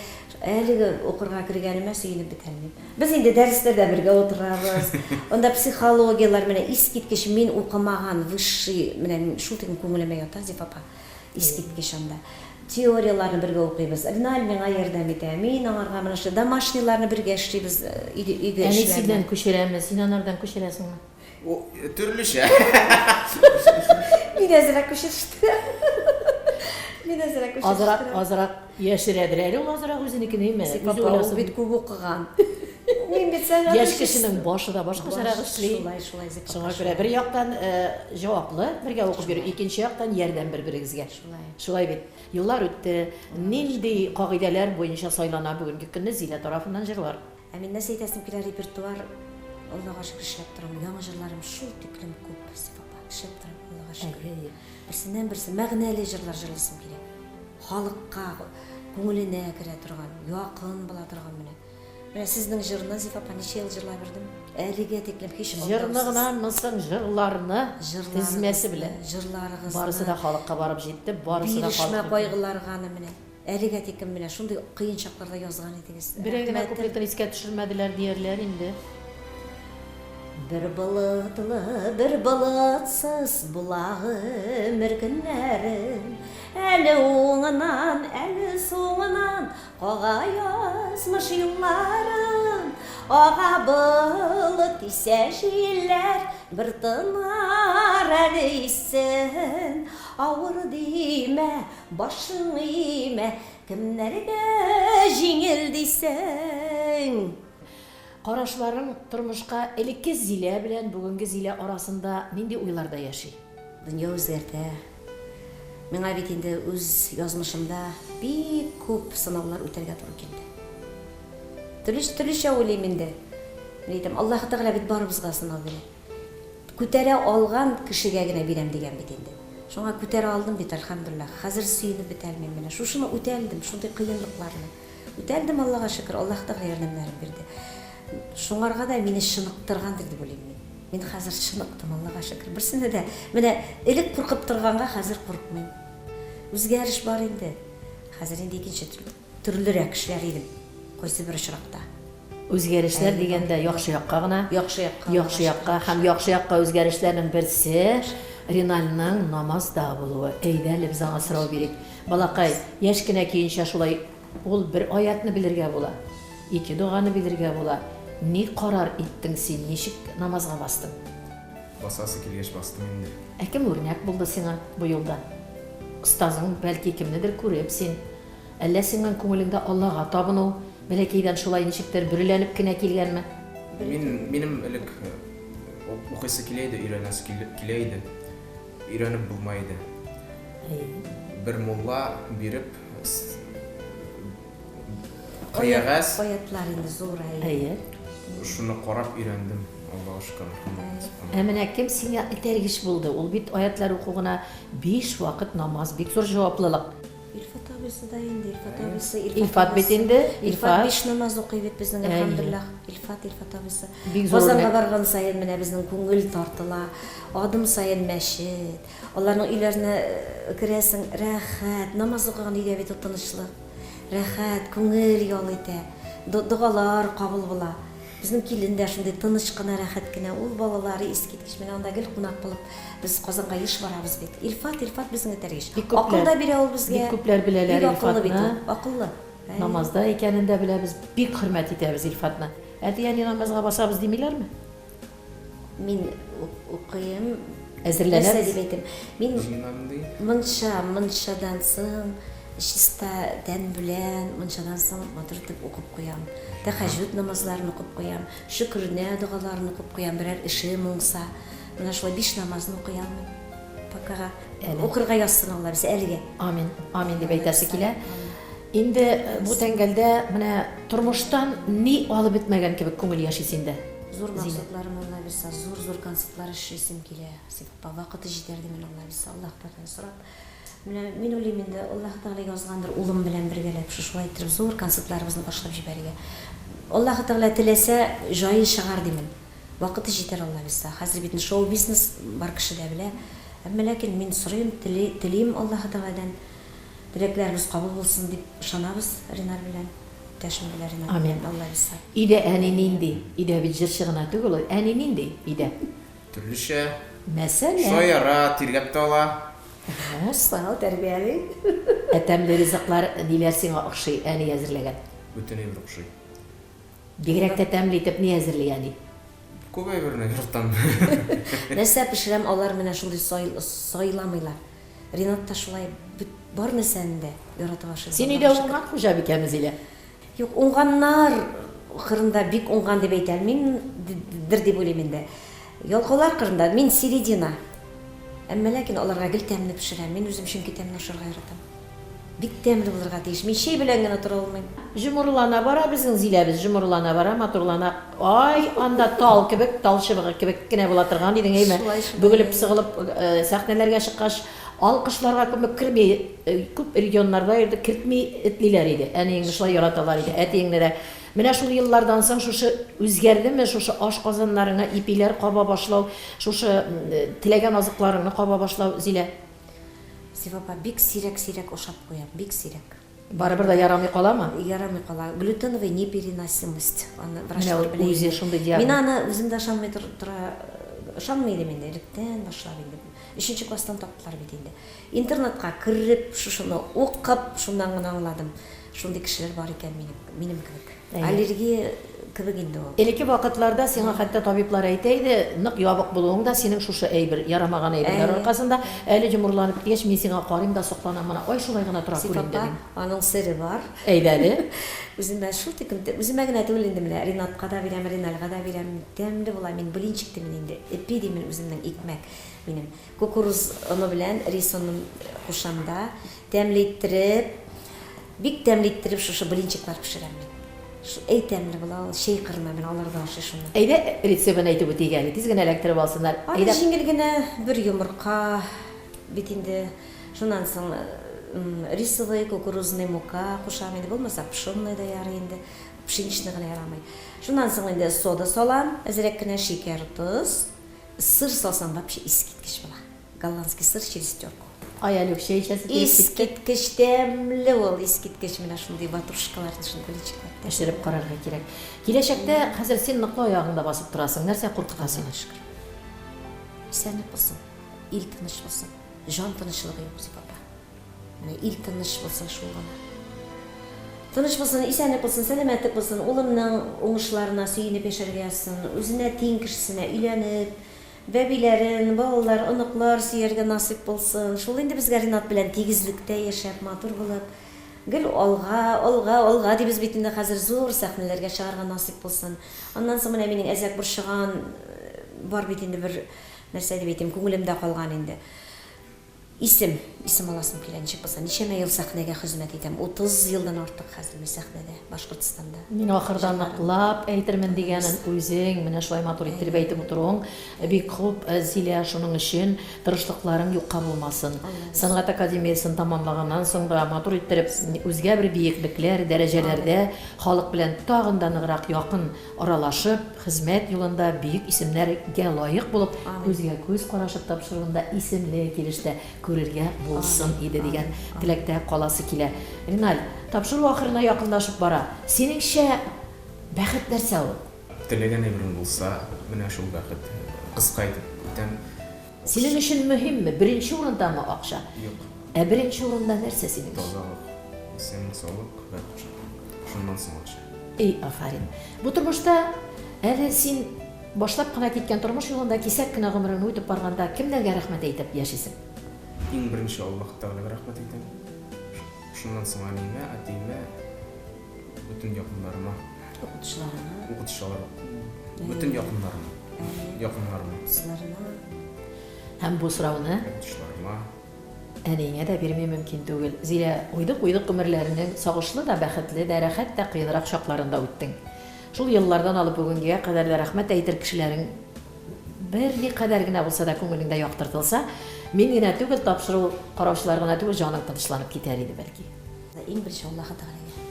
Speaker 4: әлеге укырга кергәнемә сөенеп бетәлмим. Без инде дәресләрдә бергә утырабыз. Анда психологияләр менә искиткеч мин укымаган высший менә мин шул тиклем күңелемә ята, Зифа апа. Искиткеч анда. Теорияләрне бергә укыйбыз. Риналь миңа ярдәм итә, мин аңарга менә шул домашнийларны бергә эшлибез, өйгә
Speaker 2: эшләрне. Әни синнән күчерәме, син анардан күчерәсеңме?
Speaker 3: Төрлечә.
Speaker 4: Мин әзрәк күчерештерәм. Мин әзрәк күчерештерәм.
Speaker 2: Азрак, азрак яшерәдер әле ул азрак үзенекен, әйме?
Speaker 4: Үзе уйласын. Ул бит күп укыган. Мин бит сәнгать
Speaker 2: Яшь кешенең башы да башкачарак эшли.
Speaker 4: Шулай, шулай, Зифа.
Speaker 2: Шуңа күрә бер яктан җаваплы бергә укып йөрү, икенче яктан ярдәм бер-берегезгә.
Speaker 4: Шулай.
Speaker 2: Шулай бит. Еллар үтте. Нинди кагыйдәләр буенча сайлана бүгенге көнне Зилә тарафыннан җырлар?
Speaker 4: Ә мин нәрсә әйтәсем килә, репертуар, Аллага шөкер, эшләп торам. Яңа җырларым шул тиклем күп, Зифа апа. Эшләп торам, Аллага шөкер.
Speaker 2: Әйе.
Speaker 4: Берсеннән-берсе мәгънәле җырлар җырлыйсым килә. Халыкка, күңеленә керә торган, якын була торган менә. Менә сезнең җырны, Зифа апа, ничә ел җырлап йөрдем. Әлегә тиклем һич
Speaker 2: Җырны
Speaker 4: алдаусыз.
Speaker 2: гынамы соң, җырларны тезмәсе
Speaker 4: Җырларыгызны,
Speaker 2: белән.
Speaker 4: җырларыгызны.
Speaker 2: Барысы да халыкка барып җитте, барысы да
Speaker 4: Бирешмә
Speaker 2: халыкныкы.
Speaker 4: кайгыларга ны менә. Әлегә тиклем менә шундый кыен чакларда язган идегез.
Speaker 2: Берәр генә
Speaker 4: Рәхмәтем.
Speaker 2: куплетын искә төшермәделәр диярләр инде.
Speaker 4: Бер болытлы, бер болытсыз була гомер көннәрем. Әле уңыннан, әле суңыннан кага язмыш юлларым. Ага болыт, исә җилләр, бер тынар әле иссен. Авыр димә, Башың имә, кемнәргә җиңел дисең?
Speaker 2: Карашларың тормышка элекке Зилә белән бүгенге Зилә арасында нинди уйларда яши?
Speaker 4: Дөнья үзгәртә. Миңа бит инде үз язмышымда бик күп сынаулар үтәргә туры килде. Төрле, төрлечә уйлыйм инде. Мин әйтәм, Аллаһы Тәгалә бит барыбызга сынау бирә. Күтәрә алган кешегә генә бирәм дигән бит инде. Шуңа күтәрә алдым бит, әлхәмдүлилләһ. Хәзер сөенеп бетә алмыйм менә. Шушыны үтәлдем, шундый кыенлыкларны. Үтәлдем, Аллага шөкер, Аллаһ Тәгалә ярдәмнәрен бирде. Шуңарга да мине чыныктыргандыр дип уйлыйм мин. Мин хәзер чыныктым, Аллага шөкер. Берсенә дә, менә элек куркып торганга хәзер куркмыйм. Үзгәреш бар инде. Хәзер инде икенче Төрлерәк эшләр идем кайсыбер очракта.
Speaker 2: Үзгәрешләр дигәндә, яхшы якка гына.
Speaker 4: Яхшы якка.
Speaker 2: Яхшы якка һәм яхшы якка үзгәрешләрнең берсе, Риналның намазда булуы. Әйдә әле без аңа сорау бирик. Балакай, яшь кенә көенчә шулай ул бер аятьне белергә була, ике доганы белергә була. Ни карар иттең син, ничек намазга бастың?
Speaker 3: Басасы килгәч бастым инде.
Speaker 2: Ә кем үрнәк булды сиңа бу юлда? Остазың, бәлки, кемнедер күреп син Әллә синең күңелеңдә Аллага табыну бәләкәйдән шулай ничектер бөреләнеп кенә килгәнме?
Speaker 3: Мин, минем элек укыйсы килә иде, өйрәнәсе килә иде. Өйрәнеп булмай иде. Бер мулла биреп кәгазь.
Speaker 4: Аятлар инде зур, әйе.
Speaker 2: Әйе.
Speaker 3: Шуны карап өйрәндем, Аллага шөкер,
Speaker 2: Ә менә кем сиңа этәргеч булды? Ул бит аятлар уку гына, биш вакыт намаз, бик зур җаваплылык.
Speaker 4: Илфат абыйсы да инде, Илфат абыйсы,
Speaker 2: Илфат бит инде,
Speaker 4: Илфат биш намаз укый бит безнең, әлхәмдүлилләһ. Илфат, Илфат абыйсы.
Speaker 2: Бик зур
Speaker 4: Казанга
Speaker 2: үрнәк.
Speaker 4: барган саен менә безнең күңел тартыла. Адым саен мәчет. Аларның өйләренә керәсең, рәхәт. Намаз укыган өйдә бит ул тынычлык. Рәхәт, күңел ял итә. Догалар кабул була. Безнең килен дә шундый тыныч кына, рәхәт кенә. Ул балалары искиткеч. Менә анда гел кунак булып без Казанга еш барабыз бит. Илфат, Илфат безнең этәргеч.
Speaker 2: Бик күпләр,
Speaker 4: Акыл да бирә ул безгә.
Speaker 2: Бик күпләр беләләр
Speaker 4: Бик акыллы бит ул,
Speaker 2: Илфатны.
Speaker 4: акыллы. Әйе.
Speaker 2: Намазда икәнен дә беләбез. Бик хөрмәт итәбез Илфатны. Әти-әни намазга басабыз димиләрме?
Speaker 4: Мин укыйм.
Speaker 2: Әзерләнәбез.
Speaker 4: Нәрсә дип әйтим? Мин
Speaker 3: Җыенам ди.
Speaker 4: мунча, мунчадан соң чиста тән белән мунчадан соң матур итеп укып куям. Тәхәҗҗүд намазларын укып куям, шөкернә догаларын укып куям, берәр эшем уңса. Менә шулай биш намазны укый алмыйм. Покага.
Speaker 2: Әле.
Speaker 4: Укырга язсын Алла безгә әлегә.
Speaker 2: Амин, амин дип әйтәсе килә. Инде бу тәңгәлдә менә тормыштан ни алып бетмәгән кебек күңел яши синдә?
Speaker 4: Зур
Speaker 2: Зилә.
Speaker 4: максатларым Алла бирса, зур-зур концертлар эшлисем килә, Сиф апа. Вакыты җитәр димен Алла бирса, Аллаһ Тәгаләдән сорап. Менә мин уйлыйм инде, Аллаһ Тәгалә язгандыр улым белән бергәләп шушылай иттереп зур концертларыбызны башлап җибәрергә. Аллаһы Тәгалә теләсә, җае чыгар димен. Вакыты җитәр Алла бирса. Хәзер бит инде шоу-бизнес бар кеше дә белә. Әмма ләкин мин сорыйм, тели, телим Аллаһы Тәгаләдән. Теләкләребез кабул булсын дип ышанабыз Ринар белән. Иптәшем белән Ринат
Speaker 2: Амин.
Speaker 4: белән, Алла бирса.
Speaker 2: Өйдә әни нинди? Өйдә бит җырчы гына түгел ул. Әни нинди өйдә?
Speaker 3: Төрлечә.
Speaker 2: Мәсәлән?
Speaker 3: Шаяра, тиргәп тә ала.
Speaker 4: Сау, тәрбияли.
Speaker 2: Ә тәмле ризыклар ниләр сиңа охшый, әни әзерләгән?
Speaker 3: Бөтен әйбер охшый.
Speaker 2: Бигрәк тә тәмле итеп ни әзерли әни?
Speaker 3: Күп әйберне яратам.
Speaker 4: Нәрсә пешерәм, алар менә шундый сайламыйлар. Ринат та шулай бөт бар нәрсәне дә яратып ашый.
Speaker 2: Син өйдә уңган хуҗабикәме, Зилә?
Speaker 4: Юк, уңганнар кырында бик уңган дип әйтә алмыйм, дер дип уйлыйм инде. Ялкаулар кырында мин середина. Әмма ләкин аларга гел тәмле пешерәм. Мин үзем чөнки тәмле ашарга яратам. Бик тәмле булырга тиеш. Мин чәй белән генә тора алмыйм.
Speaker 2: Җомырлана бара безнең Зиләбез, җомырлана бара, матурлана. Ай, анда тал кебек, тал чыбыгы кебек кенә була торган идең, әйме?
Speaker 4: Шулай, шулай.
Speaker 2: Бөгелеп, сыгылып сәхнәләргә чыккач, алкышларга күмеп керми, күп регионнарда йөрдек, кертми этлиләр иде. Әниеңне шулай яраталар иде, әтиеңне дә. Менә шул еллардан соң шушы үзгәрдеме, шушы аш казаннарыңа ипиләр каба башлау, шушы теләгән азыкларыңны каба башлау, Зилә?
Speaker 4: Зифа апа, бик сирәк-сирәк ашап куям, бик сирәк.
Speaker 2: Барыбер дә ярамый каламы?
Speaker 4: Ярамый кала. Глютеновая непереносимость. Аны
Speaker 2: Менә
Speaker 4: врачлар
Speaker 2: ул
Speaker 4: белә
Speaker 2: үзе
Speaker 4: инде.
Speaker 2: шундый
Speaker 4: Мин
Speaker 2: диагноз.
Speaker 4: аны үзем дә ышанмый тор, тора, ышанмый идем инде, электән башлап инде. Өченче класстан таптылар бит инде. Интернетка кереп, шушыны укып, шуннан гына аңладым. Шундый кешеләр бар икән минем, минем кебек.
Speaker 2: Әйе.
Speaker 4: Аллергия кебек инде ул.
Speaker 2: Элекке вакытларда сиңа хәтта табиблар әйтә иде, нык ябык булуың да синең шушы әйбер, ярамаган әйберләр
Speaker 4: Әйе.
Speaker 2: аркасында. Әле йомырланып киткәч, мин сиңа карыйм да сокланам, менә ай шулай гына тора
Speaker 4: Зифа
Speaker 2: күр инде,
Speaker 4: апа,
Speaker 2: дим.
Speaker 4: аның сере бар.
Speaker 2: Әйдә әле.
Speaker 4: Үземә шул тиклем, үземә генә түгел инде менә, Ринатка да бирәм, Ринальга да бирәм. Тәмле була, мин блинчик димен инде, эпи димен үземнең икмәк минем. Кукуруз оны белән рис онын кушам да, тәмле иттереп, бик тәмле иттереп шушы блинчиклар пешерәм мин. Шу, әй тәмле була ул, чәй кырына менә алар да ашый шуны.
Speaker 2: Әйдә, рецебын әйтеп үтик әле, тиз генә эләктереп алсыннар.
Speaker 4: Аны
Speaker 2: Әйдә.
Speaker 4: җиңел генә бер йомырка бит инде, шуннан соң рисовый, кукурузный мука кушам инде, булмаса пшенный да ярый инде, пшеничный гына ярамый. Шуннан соң инде сода салам, әзрәк кенә шикәр, тоз. Сыр салсаң вообще искиткеч була. Голландский сыр через терку.
Speaker 2: Ай, Алюк, чәй эчәсе килеп китте.
Speaker 4: Искиткеч тәмле ул, искиткеч менә шундый ватрушкалар, шундый блинчиклар.
Speaker 2: Пешереп карарга кирәк. Киләчәктә хәзер син ныклы аягыңда басып торасың. Нәрсә куркыта сине?
Speaker 4: Шөкер. Исәнлек булсын, ил тыныч булсын. Җан тынычлыгы юк, Зифа апа. Менә ил тыныч булсын, шул гына. Тыныч булсын, исәнлек булсын, сәламәтлек булсын, улымның уңышларына сөенеп яшәргә язсын, үзенә тиң кешесенә өйләнеп, бәбиләрен, балалар, оныклар сөяргә насыйп булсын. Шул инде безгә Ринат белән тигезлектә яшәп, матур булып, гел алга, алга, алга дибез бит инде хәзер, зур сәхнәләргә чыгарга насыйп булсын. Аннан соң менә минең әзрәк борчыган бар бит инде бер нәрсә дип әйтим, күңелемдә калган инде. Исем, исем аласым килә, ничек булса. Ничәмә ел сәхнәгә хезмәт итәм. 30 елдан артык хәзер мин сәхнәдә, Башкортстанда.
Speaker 2: Мин ахырда ныклап әйтермен дигәнен үзең менә шулай матур иттереп әйтеп утыруың бик хуп, Зилә, шуның өчен тырышлыкларың юкка булмасын. Сәнгать академиясен тәмамлаганнан соң да матур иттереп үзгә бер биеклекләр, дәрәҗәләрдә халык белән тагын да ныграк якын Аралашып, хезмәт юлында бөек исемнәр гә лаек булып, күзгә күз карашып тапшыруында исемле килештә күрергә булсын иде дигән теләктә каласы килә. Риналь, тапшыру ахырына якынлашып бара. Синеңчә, бәхет нәрсә ул?
Speaker 3: Теләгән әйберең булса, менә шул бәхет. Кыска итеп үтәм.
Speaker 2: Синең өчен мөһимме, беренче урындамы акча?
Speaker 3: Юк.
Speaker 2: Ә беренче урында нәрсә синең өчен?
Speaker 3: Тазалык. Исәнлек, саулык вә шатлык. Шуннан соң акча.
Speaker 2: Эй, афәрин. Бу тормышта әле син башлап кына киткән тормыш юлында кисәк кенә гомереңне үтеп барганда кемнәргә рәхмәт әйтеп яшисең?
Speaker 3: Иң беренче Аллаһ Тәгаләгә рәхмәт әйтәм. Шуннан соң әниемә, әтиемә, бөтен якыннарыма.
Speaker 4: Укытучыларыңа.
Speaker 3: Укытучылар, бөтен якыннарыма. Якыннарыма.
Speaker 4: Укытучыларына.
Speaker 2: Һәм бу сорауны
Speaker 3: Укытучыларыма.
Speaker 2: Әниеңә дә бирми мөмкин түгел. Зилә, уйдык-уйдык гомерләренең сагышлы да, бәхетле дә, рәхәт тә, кыенрак чакларын да үттең. Шул еллардан алып бүгенгегә кадәр дә рәхмәт әйтер кешеләрең берникадәр генә булса да күңелеңдә яктыртылса, мин генә түгел, тапшыру караучылар гына түгел, җаның тынычланып китәр иде, бәлки.
Speaker 4: Иң беренче Аллаһы Тәгаләгә.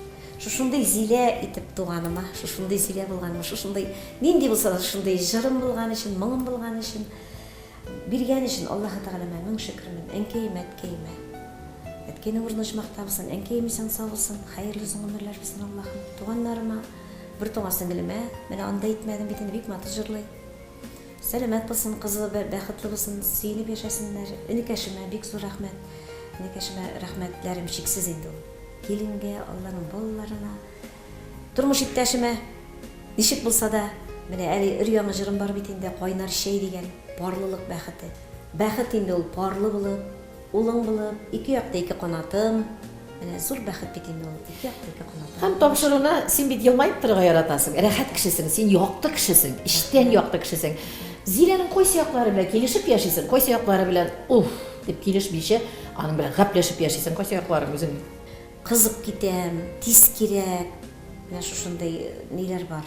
Speaker 4: Шушындый Зилә итеп туганыма, шушындый Зилә булганыма, шушындый, нинди булса да, шушындый җырым булган өчен, моңым булган өчен, биргән өчен Аллаһы Тәгаләмә мең шөкермен. Әнкәемә, әткәемә. Әткәйнең урыны оҗмахта булсын, әнкәем исән-сау булсын, хәерле озын гомерләр бирсен Аллаһым. Туганнарыма, бертуган сеңелемә, менә аны да әйтмәдем бит инде, бик матур җырлый. Сәламәт булсын, кызы бәхетле булсын, сөенеп яшәсеннәр. Энекәшемә бик зур рәхмәт. Энекәшемә рәхмәтләрем чиксез инде ул. Киленгә, алланың балаларына, тормыш иптәшемә, ничек булса да, менә әле өр-яңа җырым бар бит инде, Кайнар чәй дигән, парлылык бәхете. Бәхет инде ул парлы булып, Улың булып, ике якта ике канатым. Менә зур бәхет бит инде ул, ике якта ике канатым.
Speaker 2: Һәм тапшыруны син бит елмаеп торырга яратасың, рәхәт кешесең, син якты кешесең, эчтән якты кешесең. Зиләнең кайсы яклары белән килешеп яшисең, кайсы яклары белән уф дип килешмичә, аның белән гәпләшеп яшисең, кайсы якларың үзең?
Speaker 4: Кызып китәм, тиз кирәк, менә шушындый ниләр бар.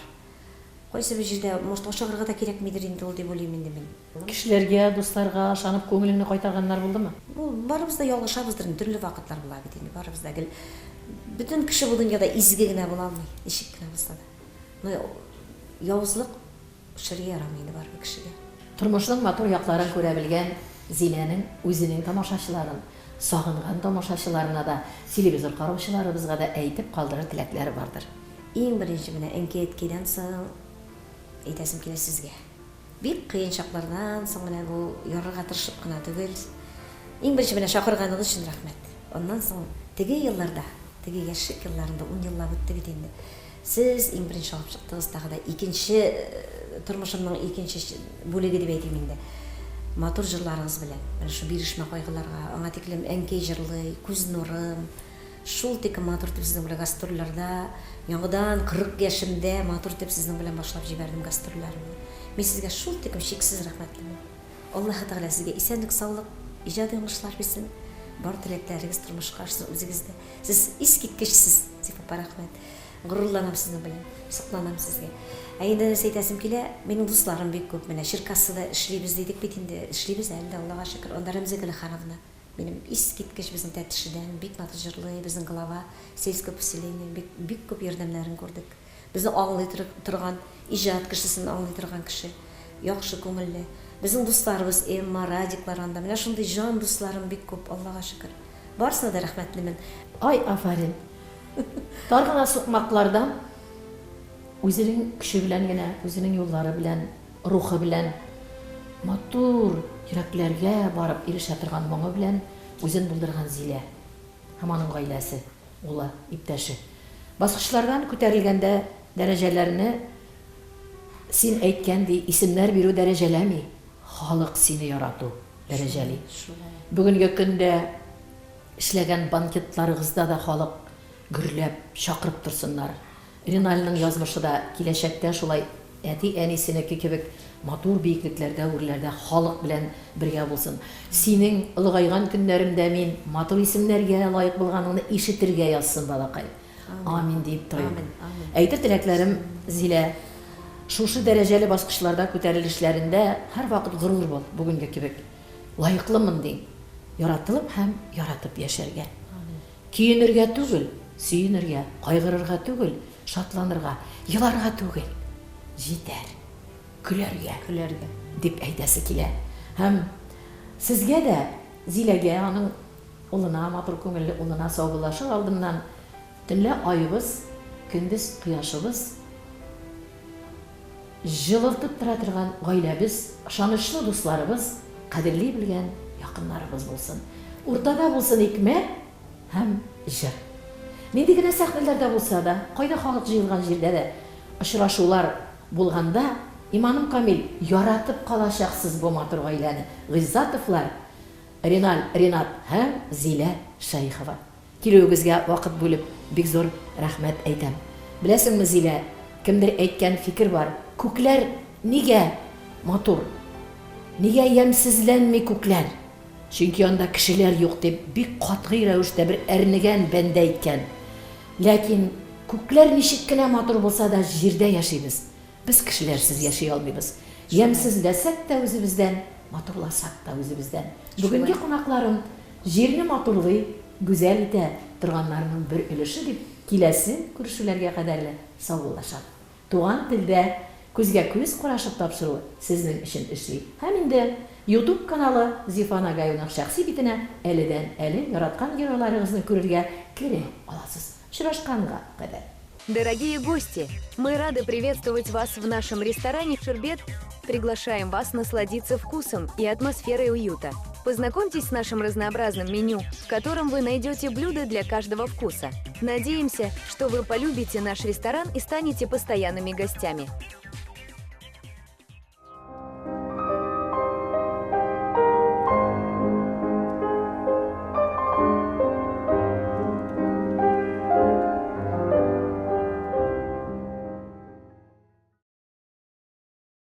Speaker 4: Кайсы бер җирдә, может, ашыгырга да кирәкмидер инде ул дип уйлыйм инде мин.
Speaker 2: Кешеләргә, дусларга ышанып күңелеңне кайтарганнар булдымы?
Speaker 4: Ул барыбыз да ялгышабыздыр инде, төрле вакытлар була бит инде, барыбыз да гел бөтен кеше бу дөньяда изге генә була алмый, ничек кенә булса да. Но явызлык эшләргә ярамый инде барыбер кешегә.
Speaker 2: Тормышның матур якларын күрә белгән Зиләнең үзенең тамашачыларын, сагынган тамашачыларына да, телевизор караучыларыбызга да әйтеп калдырыр теләкләре бардыр.
Speaker 4: Иң беренче менә әнкәй-әткәйдән соң әйтәсем килә сезгә. Бик кыен чаклардан соң менә бу ярырга тырышып кына түгел. Иң беренче менә чакырганыгыз өчен рәхмәт. Аннан соң теге елларда, теге яшьлек елларында, ун еллап үтте бит инде. Сез иң беренче алып чыктыгыз тагы да икенче тормышымның икенче бүлеге дип әйтим инде. Матур җырларыгыз белән. Менә шул бирешмә кайгыларга, аңа тиклем әнкәй җырлый, күз нурым. Шул тиклем матур итеп сезнең белән гастрольләрдә, яңадан 40 яшемдә матур итеп сезнең белән башлап җибәрдем гастрольләремне. Мин сезгә шул тиклем чиксез рәхмәтлемен. Аллаһы Тәгалә сезгә исәнлек-саулык, иҗади уңышлар бирсен, бар теләкләрегез тормышка ашсын үзегез дә. Сез искиткечсез, Зифа апа, рәхмәт. Горурланам сезнең белән, сокланам сезгә. Ә инде нәрсә әйтәсем килә, минем дусларым бик күп, менә Черкассыда эшлибез дидек бит инде, эшлибез әле дә, Аллага шөкер. Анда Рәмзия Галихановна, Минем искиткеч безнең Тәтешедән, бик матур җырлый, безнең глава сельского поселения, бик, бик күп ярдәмнәрен күрдек. Безне аңлый торган, иҗат кешесен аңлый торган кеше, яхшы күңелле. Безнең дусларыбыз Эмма, Радиклар анда, менә шундый җан дусларым бик күп, Аллага шөкер. Барысына да рәхмәтлемен.
Speaker 2: Ай, афәрин! Тар гына сукмаклардан үзенең көче белән генә, үзенең юллары белән Рухы белән матур йөрәкләргә барып ирешә торган моңы белән үзен булдырган Зилә һәм аның гаиләсе, улы, иптәше. Баскычлардан күтәрелгәндә дәрәҗәләрне син әйткән ди, исемнәр бирү дәрәҗәләми, халык сине ярату дәрәҗәли. Бүгенге көндә эшләгән банкетларыгызда да халык гөрләп чакырып торсыннар. Риналның язмышы да киләчәктә шулай әти-әнисенеке кебек матур биеклекләрдә, үрләрдә халык белән бергә булсын. Синең олыгайган көннәреңдә мин матур исемнәргә лаек булганыңны ишетергә язсын, балакай. Амин диеп торыйм. Әйтер теләкләрем, Зилә, шушы дәрәҗәле баскычларда күтәрелешләрендә һәрвакыт горур бул, бүгенге кебек. Лаеклымын диң. Яратылып һәм яратып яшәргә. Көенергә түгел, сөенергә, кайгырырга түгел, шатланырга, еларга түгел, җитәр, көләргә.
Speaker 4: Көләргә.
Speaker 2: Дип әйтәсе килә. Һәм сезгә дә, Зиләгә, аның улына, матур күңелле улына саубуллашыр алдыннан, төнлә аебыз, көндез кояшыбыз. җылытып тора торган гаиләбез, ышанычлы дусларыбыз, кадерли белгән якыннарыбыз булсын. Уртада булсын икмәк һәм җыр. Нинди генә сәхнәләрдә булса да, кайда халык җыелган җирдә дә очрашулар булганда, иманым камил, яратып калачаксыз бу матур гаиләне, Гыйззатовлар, Риналь, Ринат һәм Зилә Шәехова. Килүегезгә вакыт бүлеп, бик зур рәхмәт әйтәм. Беләсеңме, Зилә, кемдер әйткән фикер бар, күкләр нигә матур? Нигә ямьсезләнми күкләр? Чөнки анда кешеләр юк, дип бик катгый рәвештә бер әрнегән бәндә әйткән. Ләкин күкләр ничек кенә матур булса да, җирдә яшибез. Без кешеләрсез яши алмыйбыз. Ямьсезләсәк тә үзебездән, матурласак та үзебездән. Бүгенге кунакларым җирне матурлый, гүзәл итә торганнарның бер өлеше дип киләсе күрешүләргә кадәрле саубуллашам. Туган телдә күзгә-күз карашып тапшыруы сезнең өчен эшли. Һәм инде Ютуб каналы Зифа Нагаевның шәхси битенә әледән-әле яраткан геройларыгызны күрергә керә аласыз. Очрашканга кадәр!
Speaker 5: Дорогие гости, мы рады приветствовать вас в нашем ресторане «Шербет». Приглашаем вас насладиться вкусом и атмосферой уюта. Познакомьтесь с нашим разнообразным меню, в котором вы найдете блюда для каждого вкуса. Надеемся, что вы полюбите наш ресторан и станете постоянными гостями.